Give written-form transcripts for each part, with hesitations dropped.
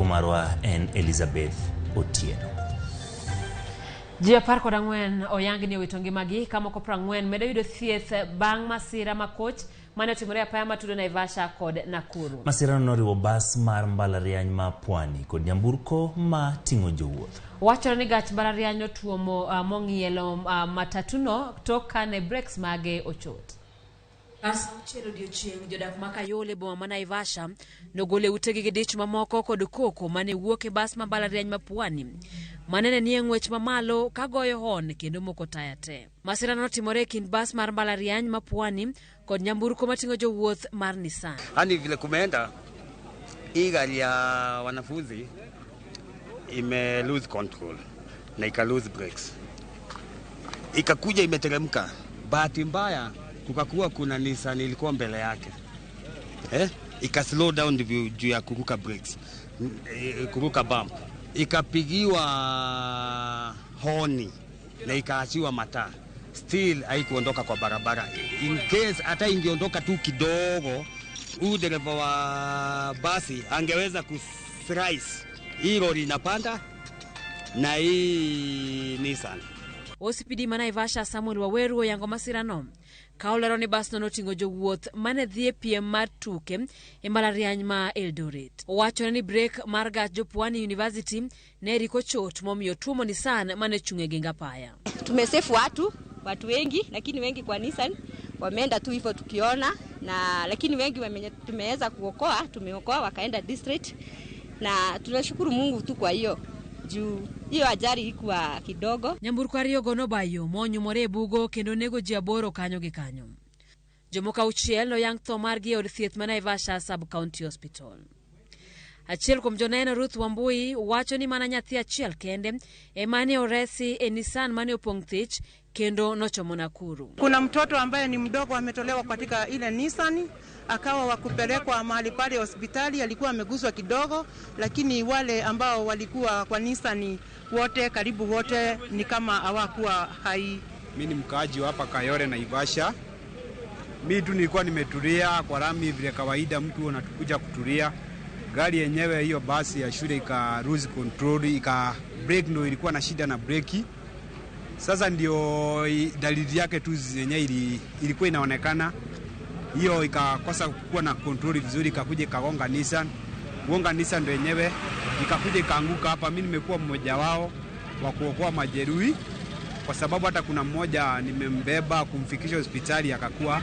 marwa en Elizabeth Otieno. Ji 14 oyangi ni owito ngimagi ka moko 40 medo yudo thieth bang' masira ma koch mane otimore e apaya matudo Naivasha kod Nakuru. Masirano noriwo bas mar mbalariany ma Pwani kod nyamburko ma ting'o jowuoth. Wachore ni gach mbalariany notuomo mong'ielo matatuno tok kane breks mage ochot. Kar saa auchiel odiochieng', jodak ma Kayole boma ma Naivasha nogolo e utegi gi dich mamoko kod koko mane wuok e bas ma mbalariany ma Pwani mane ne nie ng'wech mamalo ka goyo hon kendo moko taya te. Masira notimore e kind bas mar mbalariany ma Pwani kod nyamburko mating'o jowuoth mar Nissan. Yaani vile kumeenda, hii gari ya wanafunzi ime lose control na ika lose brakes, ikakuja imeteremka. Bahati mbaya kukakuwa kuna Nissan ilikuwa mbele yake, eh? Ika slow down ndivyo juu ya kuruka brakes, kuruka bump, ikapigiwa honi na ikaachiwa mataa, still haikuondoka kwa barabara. In case hata ingeondoka tu kidogo, huyu dereva wa basi angeweza kuslice hii lori inapanda na hii Nissan. OCPD ma Naivasha Samuel Waweru oyango masirano ka olero ni basno noting'o jowuoth mane dhi e piem mar tuke e mbalariany ma Eldoret. Owachore ni brek mar gach jo Pwani University ne riko chot momiyo tuomo Nissan mane chung' e geng apaya. Tumesave watu wengi, lakini wengi kwa Nissan wameenda tu hivyo tukiona, na lakini wengi tumeweza kuokoa, tumeokoa wakaenda district, na tunashukuru Mungu tu kwa hiyo juu hiyo ajali ikuwa kidogo. Nyamburko ariyogo nobayo monyumore e bugo kendo nego ji 8 kanyo gi kanyo. Jomoko 6 noyang tho margi e od thieth ma Naivasha Sub County Hospital. Achiel kuom joneno Ruth Wambui wacho ni mana nyathi achiel kende ema ne oresi e Nissan mane opong' thich kendo nochomo Nakuru. Kuna mtoto ambaye ni mdogo ametolewa katika ile Nissan akawa wakupelekwa mahali pale hospitali, alikuwa ameguswa kidogo, lakini wale ambao walikuwa kwa Nissan wote karibu wote ni kama hawakuwa hai. Mimi ni mkaaji wa hapa Kayole Naivasha. Mimi tu nilikuwa nimetulia kwa lami vile kawaida mtu anatukuja kutulia. Gari yenyewe hiyo basi ya shule ika lose control, ika brake, ndio ilikuwa na shida na breki. Sasa ndio dalili yake tu yenyewe ilikuwa inaonekana. Hiyo ikakosa kuwa na control vizuri, ikakuja ikagonga Nissan. Kugonga Nissan ndio yenyewe ikakuja ikaanguka hapa. Mimi nimekuwa mmoja wao wa kuokoa majeruhi, kwa sababu hata kuna mmoja nimembeba kumfikisha hospitali akakuwa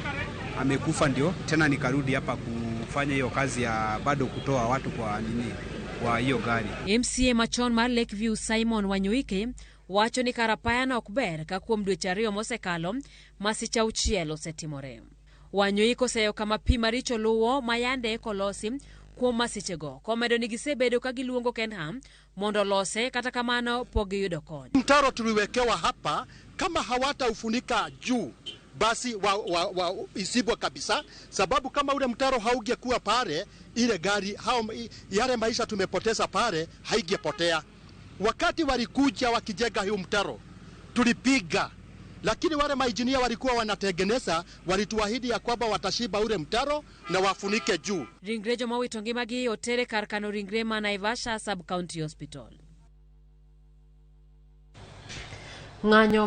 amekufa, ndio tena nikarudi hapa kufanya hiyo kazi ya bado kutoa watu kwa nini kwa hiyo gari. MCA machon mar Lakeview Simon Wanyoike wacho ni kar apaya ok ber ka kuom dweche 2 mosekalo masiche 6 osetimore. Wanyoike oseyo kama pi maricho luwo ma yande kolosi kuom masichego, komedo ni gisebedo ka giluongo Kenha mondo olose, kata kamano pok giyudo kony. Mtaro tuliwekewa hapa, kama hawataufunika juu basi isibwe kabisa, sababu kama ule mtaro haungekuwa pale, ile gari hao, yale maisha tumepoteza pale haingepotea. Wakati walikuja wakijenga hiyo mtaro tulipiga, lakini wale mainjinia walikuwa wanatengeneza walituahidi ya kwamba watashiba ule mtaro na wafunike juu. Ringre joma owito ngimagi otere kar kano ringre ma Naivasha Sub County Hospital. Ng'anyo